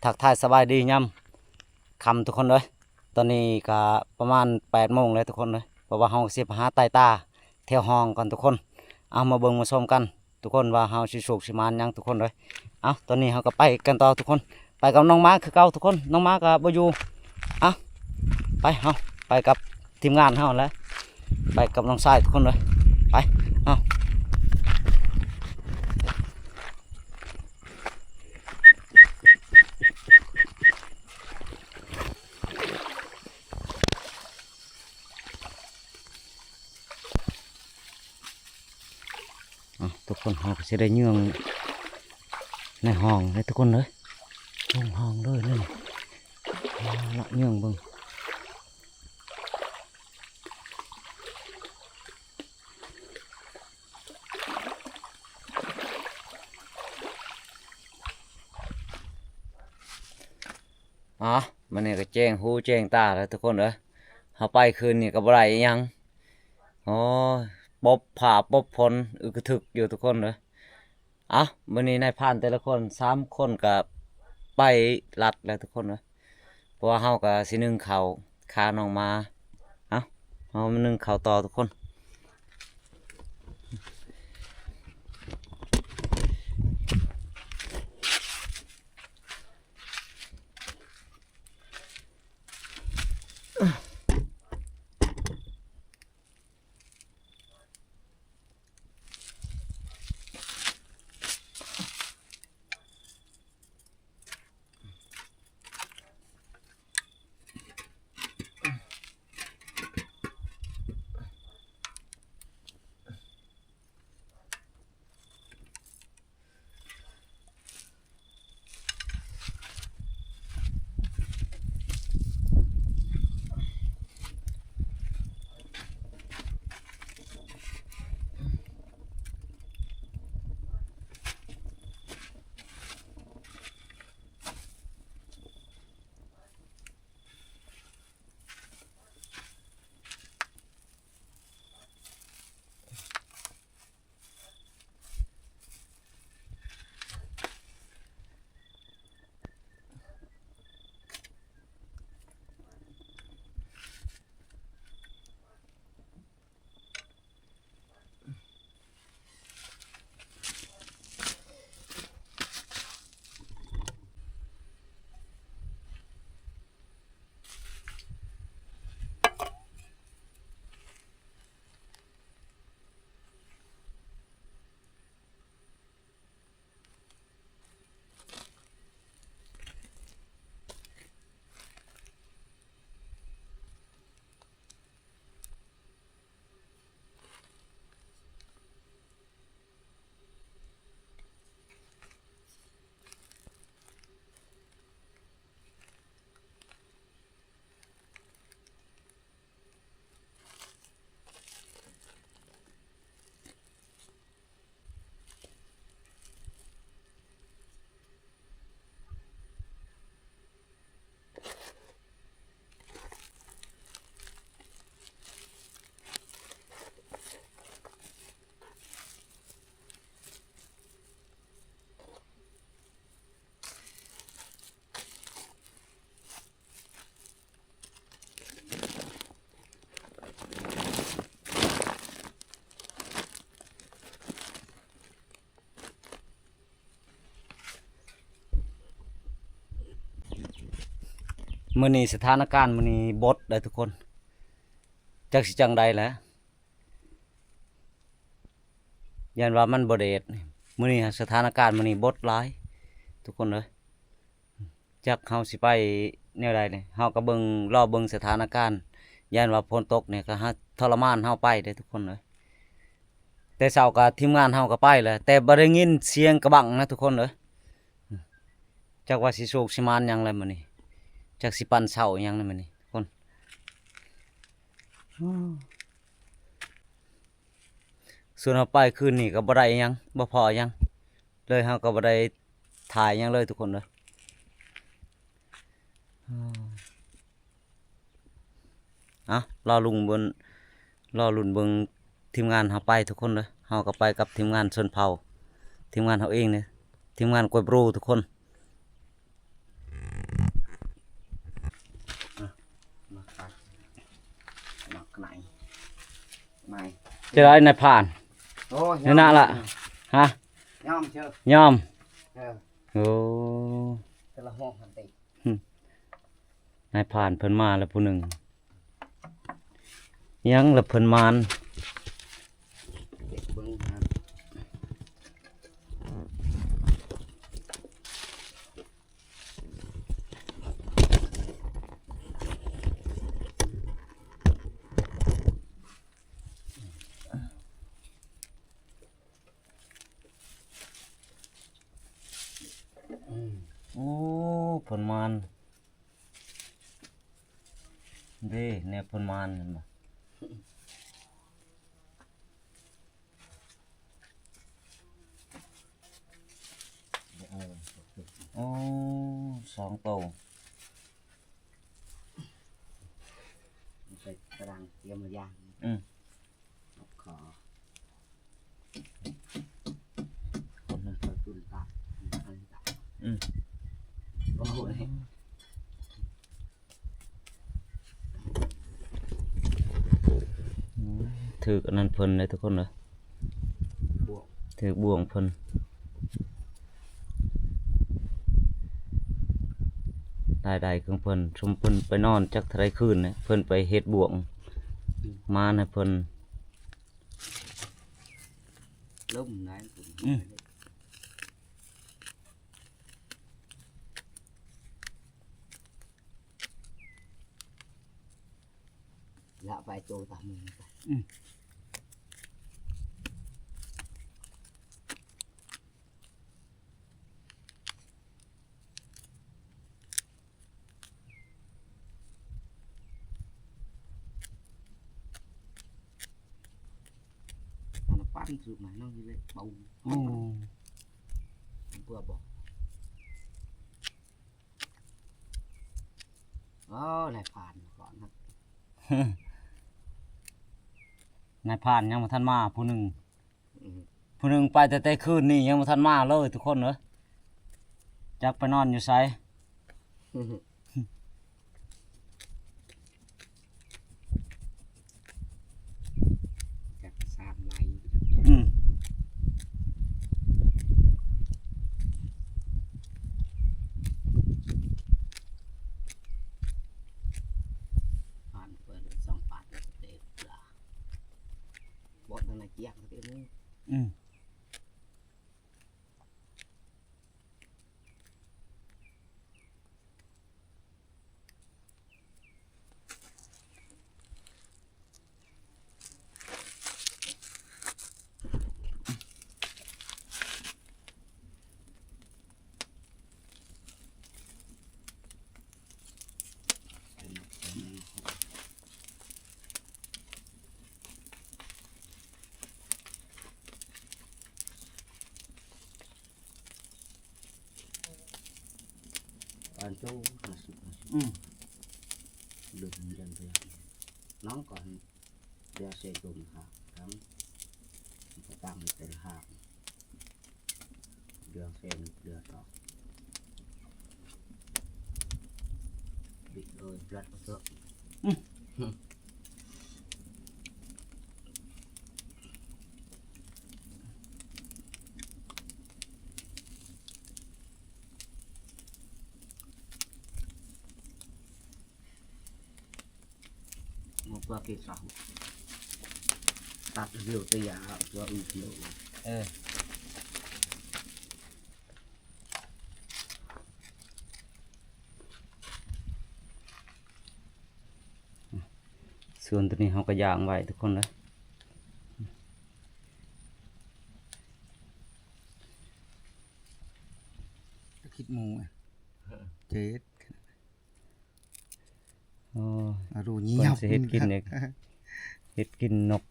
ທັກທາຍສະບາຍດີຍາມຄ່ຳທຸກຄົນເອີຍ. ຕອນນີ້ກະປະມານແປດໂມງແລ້ວທຸກຄົນເອີຍ, ເພາະວ່າເຮົາຊິໄປຫາໄຕ່ຕາແຖວຮ່ອງກ່ອນທຸກຄົນ. ເອົາ ມາເບິ່ງມາຊົມກັນທຸກຄົນ ວ່າເຮົາຊິໂຊກຊິໝານຫຍັງທຸກຄົນເອີຍ. ເອົາ ຕອນນີ້ເຮົາກໍໄປກັນຕໍ່ທຸກຄົນ, ໄປກັບນ້ອງໝາຄືເກົ່າທຸກຄົນ. ນ້ອງໝາກໍບໍ່ຢູ່. ເອົາ ໄປ ເຮົາໄປກັບທີມງານເຮົາແຫຼະ, ໄປກັບນ້ອງຊາຍທຸກຄົນເອີຍ. ໄປ ເອົາ. ເອົາ ທຸກຄົນ ເຮົາກໍຊິໄດ້ເຍືອງໃນຮ່ອງເດ້ທຸກຄົນເດີ, ລົງຮ່ອງເລີຍນີ້. ເອົາລະ ເຍືອງເບິ່ງ. ອາ ມື້ນີ້ກໍແຈ້ງຫູແຈ້ງຕາແລ້ວທຸກຄົນເອີຍ. ເຮົາໄປຄືນນີ້ກໍບໍ່ໄດ້ອີ່ຫຍັງ. ໂອ້ຍ ປົບຟ້າປົບຝົນ ອຶກກະທຶກຢູ່ທຸກຄົນເອີຍ. ເອົາ ມື້ນີ້ນາຍພານແຕ່ລະຄົນ ສາມຄົນກໍໄປລັດແລ້ວທຸກຄົນເອີຍ. ເພາະວ່າເຮົາກໍຊິໜຶ້ງເຂົ້າ ຂ້ານ້ອງໝາ. ເອົາ ເຮົາມາໜຶ້ງເຂົ້າຕໍ່ທຸກຄົນ. ມື້ນີ້ສະຖານະການມື້ນີ້ບົດໄດ໋ທຸກຄົນ, ຈັກຊິຈັ່ງໃດແຫຼະ. ຢ້ານວ່າມັນບໍ່ແດດ. ມື້ນີ້ສະຖານະການມື້ນີ້ບົດຫຼາຍທຸກຄົນເອີຍ. ຈັກເຮົາຊິໄປແນວໃດນີ້, ເຮົາກໍເບິ່ງ ລໍເບິ່ງສະຖານະການ. ຢ້ານວ່າຝົນຕົກນີ້ກໍຫາທໍລະມານເຮົາໄປເດ້ທຸກຄົນເອີຍ. ແຕ່ເຊົ້າກໍທີມງານເຮົາກໍໄປແລ້ວ, ແຕ່ບໍ່ໄດ້ຍິນສຽງກະບັງນະທຸກຄົນເອີຍ. ຈັກວ່າຊິໂຊກຊິໝານຫຍັງແລ້ວມື້ນີ້, ຈັກຊິປັນເຊົ້າຫຍັງແລ້ວມື້ນີ້ທຸກຄົນ. ສ່ວນເຮົາໄປຄືນນີ້ກໍບໍ່ໄດ້ຫຍັງ ບໍ່ພໍຫຍັງເລີຍ, ເຮົາກໍບໍ່ໄດ້ຖ່າຍຫຍັງເລີຍທຸກຄົນເອີຍ. ເອົາ ລໍລຸ້ນເບິ່ງ ລໍລຸ້ນເບິ່ງທີມງານເຮົາໄປທຸກຄົນເດີ. ເຮົາກໍໄປກັບທີມງານຊົນເຜົ່າ ທີມງານເຮົາເອງເດ້, ທີມງານກວຍບຣູທຸກຄົນ. ຈະໄດ້ນາຍພານ ໂອ້ຍ ນັ້ນນະລະ ຮະ ຍອມເຊີຍ ຍອມ ເອີ ໂອ້ ແຕ່ລະຫ້ອງຫັ້ນຕິ ນາຍພານເພິ່ນມາແລ້ວຜູ້ໜຶ່ງ ຍັງລະເພິ່ນມານ ເບິ່ງຫັ້ນ ໂອ້ ເພິ່ນມານ ເດ້ ແນວເພິ່ນມານແມ່ນບໍ່? ໂອ້ ສອງໂຕ ໃສ່ຕະລາງຕຽມມາຢ່າງ ອືມ ຂໍ ຄົນໜຶ່ງເຂົາຈຸນຕາ ອັນນີ້ຕາ ອືມ ໂອ້ຍ ຖືກອັນນັ້ນເພິ່ນເດ້ທຸກຄົນເດີ ຖືກບ່ວງເພິ່ນ ລາຍໄດ້ຂອງເພິ່ນ ຊຸມເພິ່ນໄປນອນຈັກເທົ່າໃດຄືນ ເພິ່ນໄປເຮັດບ່ວງ ມານໃຫ້ເພິ່ນ ລົມນາຍ ອືມ ລະໄປໂຕຕາມມືໄປ ອືມ ອັນນັ້ນປັ້ນສຸດນະ ນ້ອງຢູ່ເລີຍ ເບົາ ໂອ້ ເພື່ອບໍ່ ໂອ້ ນາຍພານກ່ອນນະ ນາຍພານຍັງບໍ່ທັນມາຜູ້ໜຶ່ງ ອືມ ຜູ້ໜຶ່ງໄປແຕ່ ແຕ່ຄືນນີ້ຍັງບໍ່ທັນມາເລີຍທຸກຄົນເອີຍ ຈັກໄປນອນຢູ່ໃສ ຈັກສາມໄລ່ ອືມ ປານເປີດສອງປານເຕັມເວລາ ບໍ່ທັນໄດ້ກຽກເຕັມ ອືມ. ປານໂຕຫ້າສິບ ຫ້າສິບ ອືມ ເດືອນ ເດືອນ ເດືອນ ນ້ອງກ່ອນ ເດືອນເຊກຸມຫາທັງ ປະຕັງເປັນຫາ ເດືອນເຊນ ເດືອນສອງ ບິດເອີຍ ລັດເອີຍ ອືມ. ໝົດກວ່າເກສາ ຕັດເດີ ແຕ່ຢ່າເອົາຕົວອື່ນເດີ ເອີ. ສ່ວນຕົວນີ້ເຮົາກໍຢ່າງໄວ້ທຸກຄົນເດີ ຄິດໝູ ເຈັດ ໂອ້ ອາ ເພິ່ນຊິເຮັດກິນອີກ ເຮັດກິນນົກ.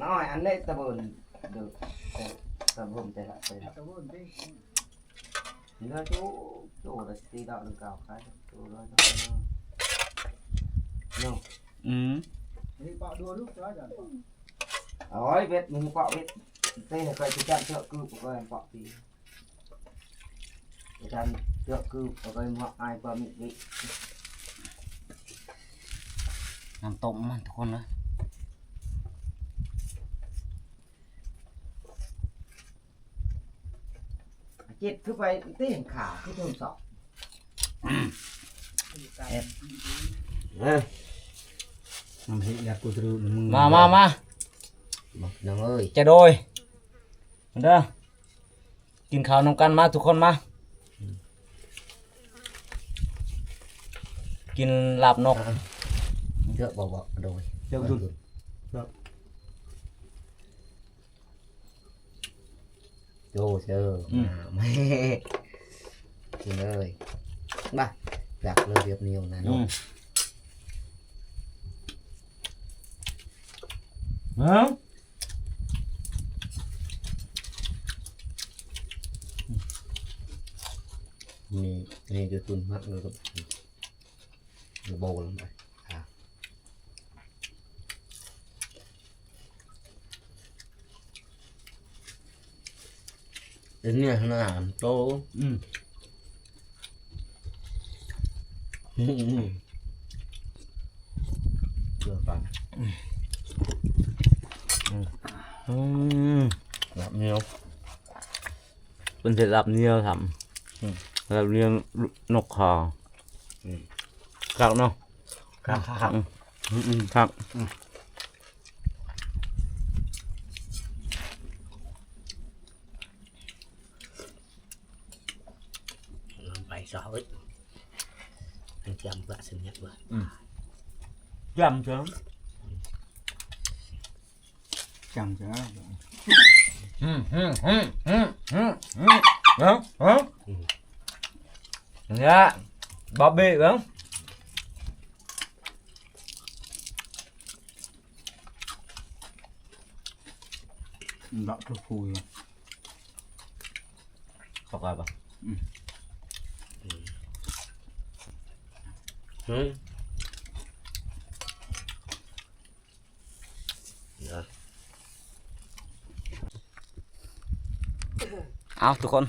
ນ້ອຍ ອັນເລັກຕະເບີນເດີ ຕະເບີນແຕ່ລະ ແຕ່ລະ ຕະເບີນຕິ ເຫຼືອໂຕ ໂຕລະສີ່ດອກໜຶ່ງເກົ້າຂາຍ ໂຕລະ ໂຕລະ ໂຍ ອືມ ນີ້ປະດູລູກ ໂອ້ຍ ເວັດ ມີປະເວັດ ເຕໃຫ້ຂ້ອຍຊິຈັບເຊາະຄື ຂ້ອຍປະຕີ ອາຈານເຈາະຄືເອົາໄປມາອາຍກວ່າມິດວິ ເ ນ້ຳຕົ້ມມັນທຸກຄົນເອີຍ. ເຈັດຄືໄປຕີນຂາຄືຕົ້ນສອກ. ເອີ ນ້ຳເຮັດຢາກກູດຣຶມ ມາ ມາ ມາ ມາ ນ້ອງເອີຍ ຈະໂດຍ ມາເດີ ກິນເຂົ້ານຳກັນ ມາທຸກຄົນມາ ກິນລາບນົກ ເຍອະບໍ່ ບໍ່ ໂດຍ ເຈົ້າດຸນ ໂຈເຊີ ອືມ ກິນເລີຍ ມາ ຢາກເລີຍ ແບບໜຽວນະ ອືມ ເນາະ ນີ້ ນີ້ຈະຕຸນມາເລີຍ ໂບລົງໄປ ອ່າ ເປັນເນື້ອຂະໜາດໂຕ ອືມ ອືມ ເກືອປານ ອືມ ອືມ ລາບໜຽວ ເພິ່ນເຮັດລາບໜຽວຊ້ຳ ອືມ ລາບໜຽວນົກຂາວ ອືມ ຄັກເນາະ ຄັກ ຄັກ ອືມ ອືມ ຄັກ ອືມ ລອງໄປຊອກເອີຍ ມັນຈຳປະສະເໜຍບໍ່ ອືມ ຈຳເຈີ ຈຳເຈີ ອືມ ອືມ ເອີ ເອີ ເອີ ເອີ ເອີ ນີ້ລະ ບອບບີເບິ່ງ ດອກທຸກຜູ້ຢູ່ ເຂົ້າກັນບໍ່ ອືມ ອືມ ເອົາ ທຸກຄົນ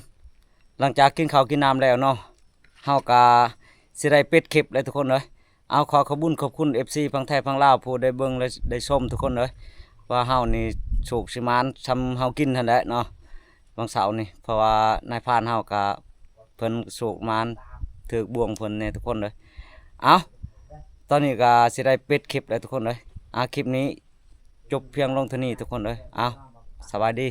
ຫຼັງຈາກກິນເຂົ້າກິນນ້ຳແລ້ວເນາະ ເຮົາກະຊິໄດ້ປິດຄລິບແລ້ວທຸກຄົນເອີຍ. ເອົາ ຂໍຂອບບຸນຂອບຄຸນເອັຟຊີຝັ່ງໄທຝັ່ງລາວຜູ້ໄດ້ເບິ່ງ ແລະ ໄດ້ຊົມທຸກຄົນເອີຍ ວ່າເຮົານີ້ໂຊກຊິໝານສ່ຳເຮົາກິນຫັ້ນແຫຼະເນາະ ວັນເສົານີ້ ເພາະວ່ານາຍພານເຮົາກະ ເພິ່ນໂຊກໝານຖືກບ່ວງເພິ່ນແດ່ທຸກຄົນເອີຍ. ເອົາ ຕອນນີ້ກະຊິໄດ້ປິດຄລິບແລ້ວທຸກຄົນເອີຍ. ເອົາ ຄລິບນີ້ຈົບພຽງລົງເທົ່ານີ້ທຸກຄົນເອີຍ. ເອົາ ສະບາຍດີ.